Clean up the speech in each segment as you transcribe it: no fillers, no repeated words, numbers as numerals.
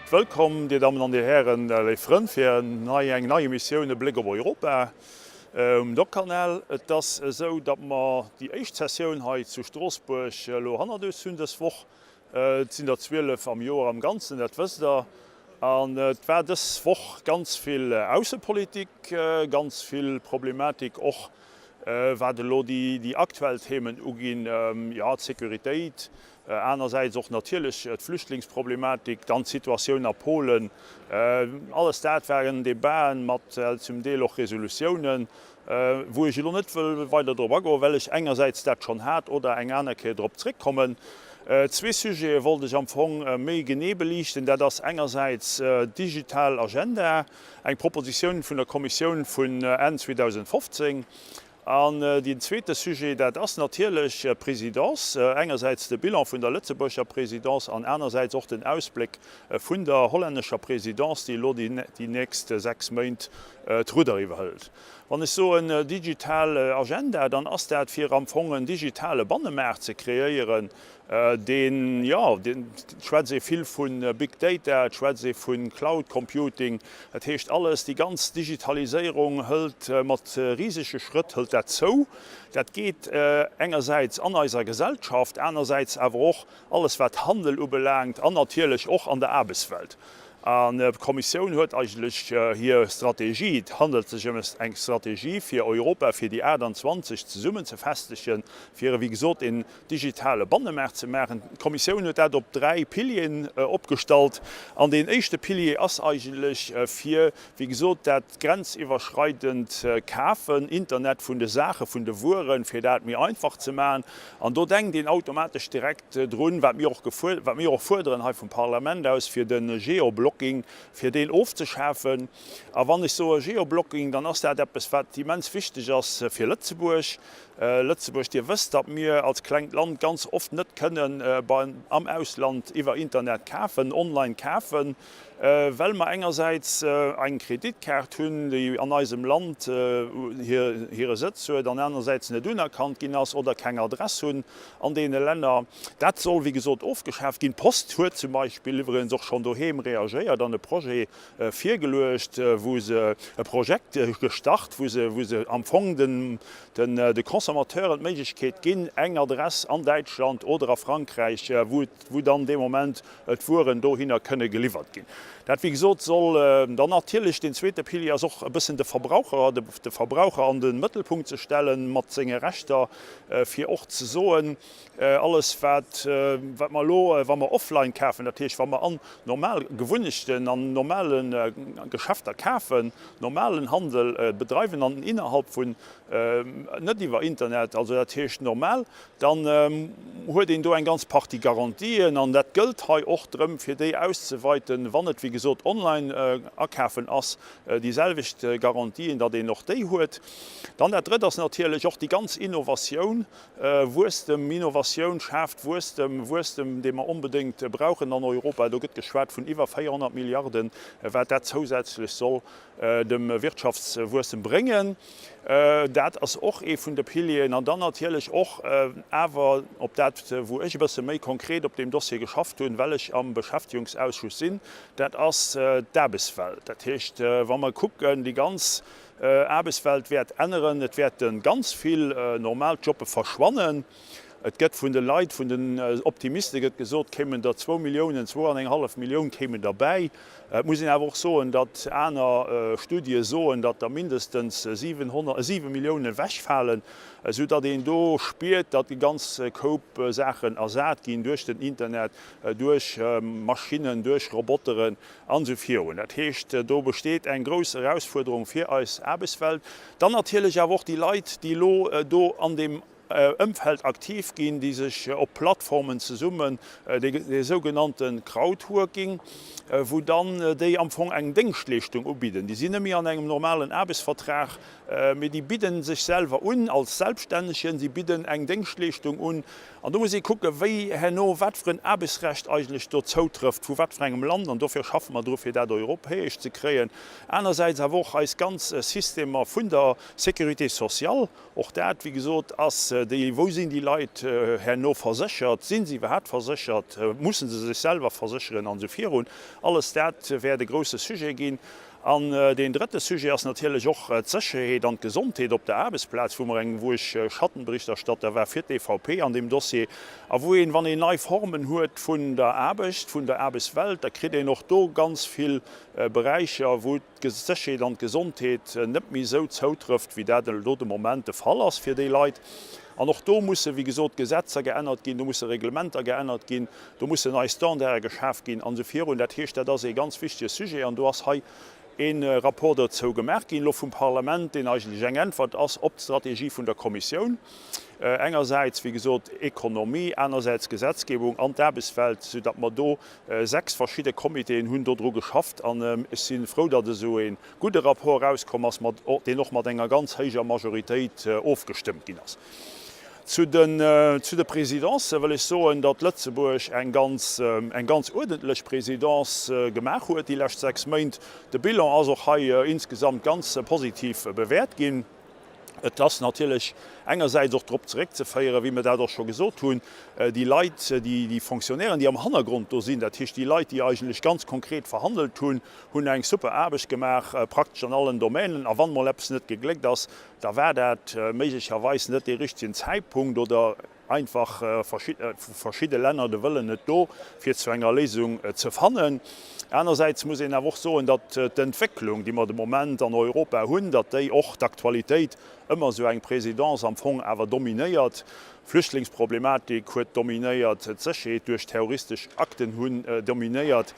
Sidd wëllkomm, Dir Dammen an Dir Hären, léif Frënn, fir nei eng nei Emissioun E Bléck op Europa um Doc-Kanal. Et ass esou, datt mer déi éischt Sessioun hei zu Stroossbuerg elo hannert eis hunn dës Woch. Et sinn der 12 am Joer am Ganzen, dat wësst Der. An et war dës Woch ganz vill Aussepolitik, ganz vill Problematik och wat elo déi aktuell Themen uginn, jo, d'Sécuritéit, anersäits och natierlech d'Flüchtlingsproblematik, dann d'Situatioun a Polen. Alles dat waren Debaten mat zum Deel och Resolutiounen, wou ech elo net wëll weider drop agoen, well ech engersäits dat schonn hat oder eng aner Kéier drop zréckkommen. Zwee Sujete wollt ech am Fong méi genee beliichten. Dat ass engersäits d'digital Agenda, eng Propositioun vun der Kommissioun vun Enn 2015, An deen zweete Sujet, dat ass natierlech d'Présidence. Engersäits de Bilan vun der Lëtzebuerger Présidence an anersäits och den Ausbléck vun der hollännescher Présidence, déi elo déi nächst 6 Méint d'Rudder iwwerhëlt. Wann ech soen digital Agenda, dann ass dat fir am Fong en digitale Bannemaart ze kreéieren, Deen, jo, et schwätzt ee vill vu Big Data, et schwätzt ee vu Cloud Computing, dat heescht alles, déi ganz Digitaliséierung hëlt mat risege Schrëtt hëlt dat zou. Dat geet engersäits an eiser Gesellschaft, anersäits awer och alles wat Handel ubelaangt an natierlech och an der Aarbechtswelt. An d'Kommissioun huet eigentlech hir Strategie, et handelt sech ëm eng Strategie fir Europa, fir déi 28 zesummen ze festegen, fir wéi gesot een digitale Bannemaart ze maachen. D'Kommissioun huet dat op 3 Pilieren opgestallt. An deen éischte Pilier ass eigentlech fir, wéi gesot, dat grenziwwerschreidend Kafen, Internet vun de Saachen, vun de Wueren, fir dat méi einfach ze maachen. An do denkt een automatesch direkt drun, wat mir och wat mir och fuerderen hei vum Parlament aus, fir de Geoblocking, fir deen ofzeschafen. A wann ech soe Geoblocking, dann ass dat eppes, wat immens wichteg ass fir Lëtzebuerg. Lëtzebuerg, Dir wësst, datt mir als klengt Land ganz oft net kënnen am Ausland iwwer Internet kafen, online kafen, well mer engersäits eng Kreditkaart hunn, déi an eisem Land hire Sëtz huet an anersäits net unerkannt ginn ass oder keng Adress hunn an deene Länner. Dat soll, wéi gesot, ofgeschaaft ginn. D'Post huet zum Beispill iwwregens och schonn doheem reagéiert an e Projet virgeluecht, wou se e Projekt gestart, wou se, wou se am Fong den, den, de Consommateuren d'Méiglechkeet ginn, eng Adress an Däitschland oder a Frankräich, wou, wou dann dee Moment d'Wueren dohinner kënne geliwwert ginn. Dat, wéi gesot, soll dann natierlech, deen zweete Pilier ass och e bëssen de Verbraucher, de, de Verbraucher an de Mëttelpunkt ze stellen mat senge Rechter, fir och ze soen, Alles wat wat mer elo, wa mer offline kafen, dat heescht wa mer an normal Gewunnechten, an normale Geschäfter kafen, normalen Handel bedreiwen an innerhalb vun, net iwwer Internet, also dat heescht normal, dann huet een do eng ganz Partie Garantien an dat gëllt hei och drëm fir déi auszeweiten, wann et wéi gesot online akafen ass, déi selwecht Garantien, datt een och déi huet. Dann dat Drëtt ass natierlech och déi ganz Innovatioun, Wuesstem, Innovatioun schaaft Wuesstem, Wuesstem, dee mer onbedéngt brauchen an Europa. Do gëtt geschwat vun iwwer 400 Milliarden, wat dat zousätzlech soll dem Wirtschaftswuesstem bréngen. Dat ass och ee vun de Pilieren. An dann natierlech och awer op dat, wou ech e bësse méi konkret op deem Dossier geschafft hunn, well ech am Beschäftigungsausschuss sinn, dat ass d'Aarbechtswelt. Dat heescht, wa mer kucken, déi ganz Aarbechtswelt wäert änneren, et wäerte ganz vill normal Jobbe verschwannen. Et gëtt vun de Leit, vun den Optimiste gëtt gesot, kéimen der zwou Milliounen, zwou an eng hallef Millioun kéimen derbäi. Et muss een awer och soen, datt aner Studie soen, datt der mindestens 700, 7 Milliounen ewechfalen, esou datt een do spiert, datt e ganz Koup Saachen ersat ginn duerch den Internet, duerch Maschinnen, duerch Roboteren. An esou virun. Dat heescht, do besteet eng grouss Erausfuerderung fir eis Aarbechtswelt. Dann natierlech awer och déi Leit, déi elo do an deem Ëmfeld aktiv ginn, déi sech op Plattformen zesummen, dee sougenannte Crowdworking, wou dann déi am Fong eng Déngschtleeschtung ubidden. Déi sinn net méi an engem normalen Aarbechtsvertrag, mee déi bidden sech selwer un als Selbststännegen, si bidden eng Déngschtleeschtung un. An do muss ee kucken, wéi herno wat fir en Aarbechtsrecht eigentlech do zoutrëfft, vu wat fir engem Land. An dofir schaffe mer dru fir dat europäesch ze kréien. Anersäits awer och eis ganz Systemer vun der Sécurité sociale. Och dat, wéi gesot, ass déi, wou sinn déi Leit herno verséchert, sinn se iwwerhaapt verséchert, mussen se sech selwer versécheren an esou virun. Alles dat wäert e grouse Sujet ginn. An deen drëtte Sujet ass natierlech och d'Sécherheet an d'Gesondheet op der Aarbechtsplaz, wou mer eng, wou ech Schattenberichterstatter war fir d'EVP an deem Dossier, a wou een, wann een nei Formen huet vun der Aarbecht, vun der Aarbechtswelt, da kritt een och do ganz vill Beräicher, wou d'Sécherheet an d'Gesondheet net méi esou zoutrëfft, wéi dat elo de Moment de Fall ass fir déi Leit. An och do musse, wéi gesot, Gesetzer geännert ginn, do musse Reglementer geännert ginn, do mussen nei Standarde geschaf ginn an esou virun. Dat heescht, dat ass ee ganz wichtige Sujet an do ass hei ee Rapport dozou gemaach ginn elo vum Parlament, deen eigentlech eng Äntwert ass op d'Strategie vun der Kommissioun, engersäits, wéi gesot, Ekonomie, anersäits Gesetzgebung an d'Aarbechtswelt, soudatt mer do 6 verschidde Comitéen hunn dodru geschafft. An ech si frou, datt esou ee gudde Rapport erauskomm ass, mat, deen och mat enger ganz héijer Majoritéit ofgestëmmt ginn ass. Zu den, zu de Présidencë wëll ech soen, datt Lëtzebuerg eng ganz, eng ganz uerdentlech Présidence gemaach huet déi lescht 6 Méint. De Bilan ass och hei insgesamt ganz positiv bewäert ginn. Et ass natierlech engersäits och drop zeréckzeféieren, wéi mir dat och scho gesot hunn, déi Leit, déi, déi Fonctionnairen, déi am Hannergrond do sinn, dat heescht déi Leit, déi eigentlech ganz konkret verhandelt hunn, hunn eng super Aarbecht gemaach, praktesch an allen Domänen. A wann emol eppes net gegléckt ass, da war dat méiglecherweis net dee richtegen Zäitpunkt oder einfach vu verschidde Länner de Wëllen net do, fir zu enger Léisung ze fannen. Anersäits muss een awer och soen, datt d'Entwécklung, déi mer de Moment an Europa hunn, datt déi och d'Aktualitéit ëmmer esou eng Présidence am Fong awer dominéiert. D'Flüchtlingsproblematik huet dominéiert, d'Sécherheet duerch terroristesch Akten hunn dominéiert.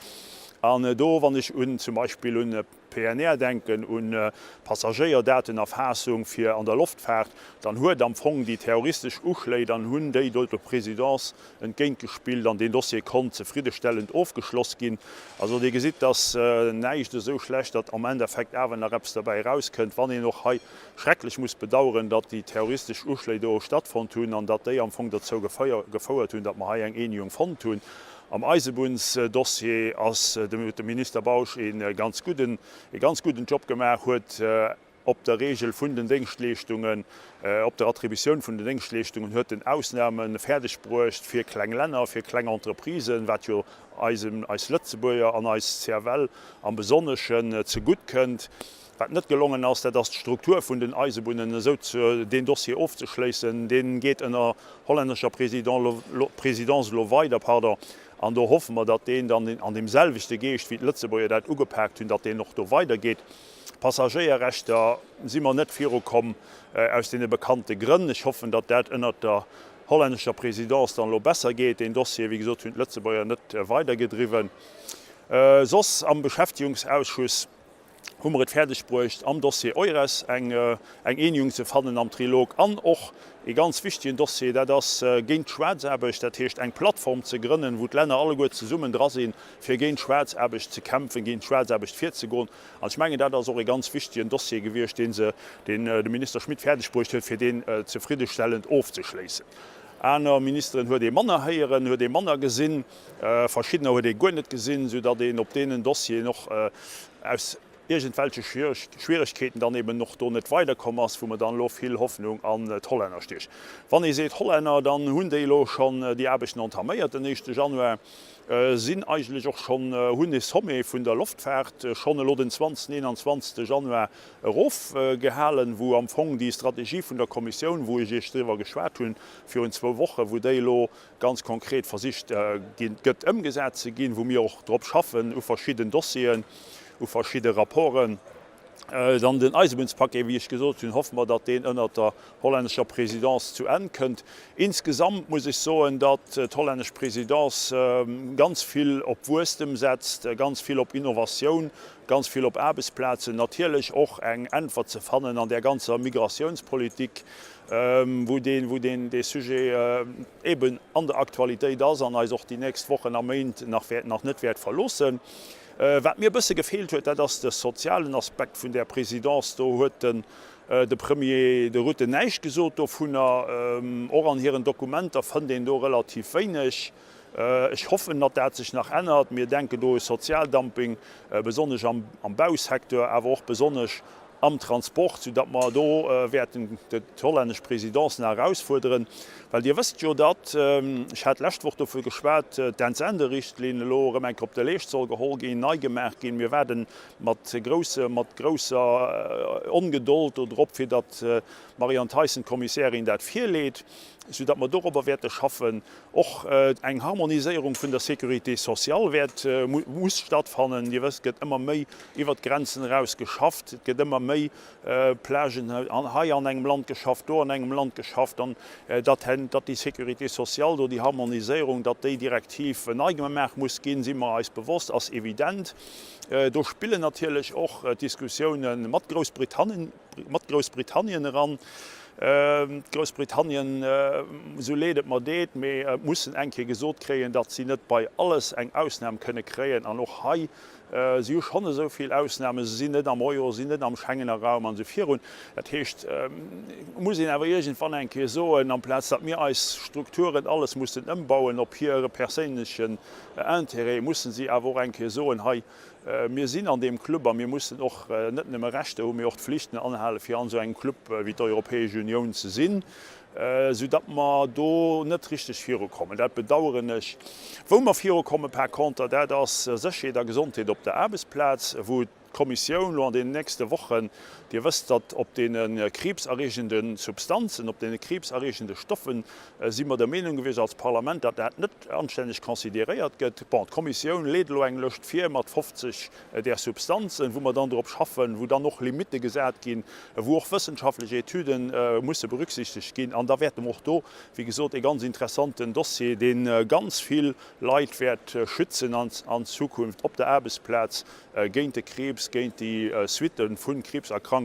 An do, wann ech un zum Beispill un PNR denken, un Passagéierdatenerfaassung fir an der Loftfaart, dann huet am Fong déi terroristesch Uschléi, dann hunn déi do der Présidence entgéintgespillt an deen Dossier konnt zefriddestellend ofgeschloss ginn. Also Dir gesitt, dass näischt esou schlecht, datt am Endeffekt awer nach eppes derbäi erauskënnt, wann een och hei schrecklech muss bedauern, datt déi terroristesch Uschléi do stattfonnt hunn an datt déi am Fong dozou gefouert hunn, datt mer hei eng Eenegung fonnt hunn. Am Eisebunnsdossier ass huet de Minister Bausch ee ganz gudden, ee ganz gudden Job gemaach, huet op der Regel vun den Déngschtleeschtungen, op der Attributioun vun den Déngschtleeschtungen huet en Ausnahme fäerdeg bruecht fir kleng Länner, fir kleng Entreprisen, wat jo eisem, eis Lëtzebuerger an eis CFL am Besonneschen zegutt kënnt. Wat net gelongen ass, dat ass d'Struktur vun den Eisebunnen esou ze, deen Dossier ofzeschléissen. Dee geet ënner hollännescher Présidence elo weider, pardon, an do hoffe mer, datt deen dann an deem selwechte Geescht, wéi d'Lëtzebuerger dat ugepaakt hunn, datt deen och do weidergeet. Passagéierrechter si mer net virukomm, aus deene bekannte Grënn. Ech hoffen, datt dat ënnert der hollännescher Présidence dann elo besser geet. Deen Dossier, wéi gesot, hunn d'Lëtzebuerger net weidergedriwwen. Soss am Beschäftigungsausschuss hu mer et fäerdeg bruecht, am Dossier EURES eng Eenegung ze fannen am Trilog an och ee ganz wichtegen Dossier, dat ass géint d'Schwaarzaarbecht, dat heescht eng Plattform ze grënnen, wou d'Länner alleguer zesummen dra sinn, fir géint d'Schwaarzaarbecht ze kämpfen, géint d'Schwaarzaarbecht virzegoen. An ech mengen, dat ass och ee ganz wichtegen Dossier gewiescht, dee se, deen de Minister Schmit fäerdeg bruecht huet, fir deen zefriddestellend ofzeschléissen. Aner Ministeren huet ee manner héieren, huet ee manner gesinn. Verschiddener huet ee guer net gesinn, soudatt een op deenen Dossieren och aus iergendwelche Schwieregkeeten dann eben och do net weiderkomm ass, wou mer dann elo vill Hoffnung an d'Hollänner stiechen. Wann ee seet Hollänner, dann hunn déi elo schonn déi Aarbechten entaméiert den éischte Januar, sinn eigentlech och schonn, hunn e Sommet vun der Loftfaart schonn elo den 20., 21. Januar erofgehalen, wou am Fong déi Strategie vun der Kommissioun, wou ech Iech driwwer geschwat hunn virun zwou Wochen, wou déi elo ganz konkret versicht gëtt ëmgesat ze ginn, wou mir och drop schaffen u verschidden Dossieren, u verschidde Rapporten. Dann den Eisebunnspaquet, wéi ech gesot hunn, hoffe mer, datt deen ënnert der hollännescher Présidence zu Enn kënnt. Insgesamt muss ech soen, datt d'hollännesch Présidence ganz vill op Wuesstem setzt, ganz vill op Innovatioun, ganz vill op Aarbechtsplazen, natierlech och eng Äntwert ze fannen an där ganzer Migratiounspolitik, wou deen, wou deen, dee Sujet eben an der Aktualitéit ass an eis och déi nächst Wochen a Méint nach wäert, nach net wäert verloossen. Wat mir e bësse gefeelt huet, dat ass de sozialen Aspekt vun där Présidence. Do huet den de Premier de Rutte näischt gesot dovunner. Och an hiren Dokumenter fënnt een do relativ wéineg. Ech hoffen, datt dat sech nach ännert. Mir denken do u Sozialdumping, besonnesch am Bausecteur, awer och besonnesch am Transport, soudatt mer do wäerten d'hollännesch Présidence nach erausfuerderen. Well Dir wësst jo, datt, ech hat d'lescht Woch dovun geschwat, d'Entsenderichtlinn elo erëm eng Kéier op de Leescht soll geholl ginn, nei gemaach ginn. Mir waarde mat grousse, mat grousser Ongedold do drop, fir datt d'Marianne Thyssen, d'Kommissärin, dat virleet, soudatt mer dorobber wäerte schaffen. Och eng Harmoniséierung vun der Sécurité sociale wäert, muss stattfannen. Dir wësst, et gëtt ëmmer méi iwwert d'Grenzen eraus geschafft. Et gëtt ëmmer méi Plagen hei an engem Land geschafft, do an engem Land geschafft. An datt, datt déi Sécurité sociale do, déi Harmoniséierung, datt déi Direktiv nei gemaach muss ginn, si mer eis bewosst, ass evident. Do spillen natierlech och d'Diskussioune mat Groussbritannien, mat Groussbritannien eran. Groussbritannien, esou leed et mer deet, mee mussen eng Kéier gesot kréien, datt si net bei alles eng Ausnam kënne kréien. An och hei, si hu schonn esou vill Ausnamen, se sinn net am Euro, se sinn net am Schengener Raum an esou virun. Dat heescht, et muss een awer iergendwann eng Kéier soen, amplaz datt mir eis Strukturen alles mussen ëmbauen op hire perséinlechen Intérêt, mussen si awer och eng Kéier soen, hei, Mir sinn an deem Club a mir mussen och net nëmme Rechter hunn, mee och d'Flichten anhalen, fir an esou engem Club wéi d'Europäesch Unioun ze sinn, soudatt mer do net richteg virukommen. Dat bedauern ech. Wou mer virukommen par conter, dat ass Sécherheet a Gesondheet op der Aarbechtsplaz, wou d'Kommissioun elo an deenen nächste Wochen, Dir wësst, datt op deene kriibserreegende Substanzen, op deene kriibserreegende Stoffen, si mer der Meenung gewiescht als Parlament, datt dat net anstänneg consideréiert gëtt. Bon, d'Kommissioun leet elo eng Lëscht vir mat 50 där Substanzen, wou mer dann drop schaffen, wou dann och Limitte gesat ginn, wou och wëssenschaftlech Etüde musse berücksichtegt ginn. An da wäerte mer och do, wéi gesot, e ganz interessanten Dossier, dee ganz vill Leit wäert schützen an Zukunft op der Aarbechtsplaz géint de Kriibs, géint déi Suitte vu Kriibserkrankungen.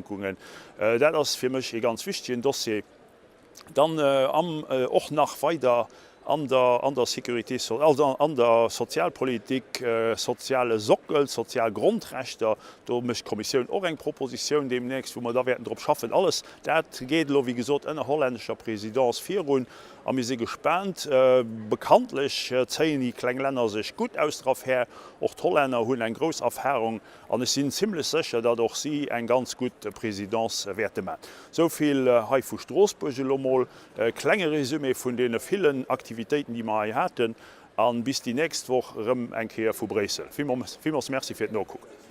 Dat ass fir mech e ganz wichtegen Dossier. Dann am och nach weider an der an der Sécurité so also an der Sozialpolitik, soziale Sockel, sozial Grondrechter, do mécht d'Kommissioun och eng Propositioun deemnächst, wou mer da wäerten drop schaffen. Alles dat geet elo, wéi gesot, ënner hollännescher Présidence virun a mir si gespaant. Bekanntlech zéien déi kleng Länner sech gutt aus der Affär. Och d'Hollänner hunn eng grouss Erfahrung An ech sinn zimlech sécher, datt och si eng ganz gutt Présidence wäerte man. Esou vill hei vu Stroossbuerg elo mol. E klenge Résumé vun deene villen Aktivitéiten, déi mer hei haten. A bis déi nächst Woch erëm eng Kéier vu Bréissel. Villmools Merci fir d'Nokucken.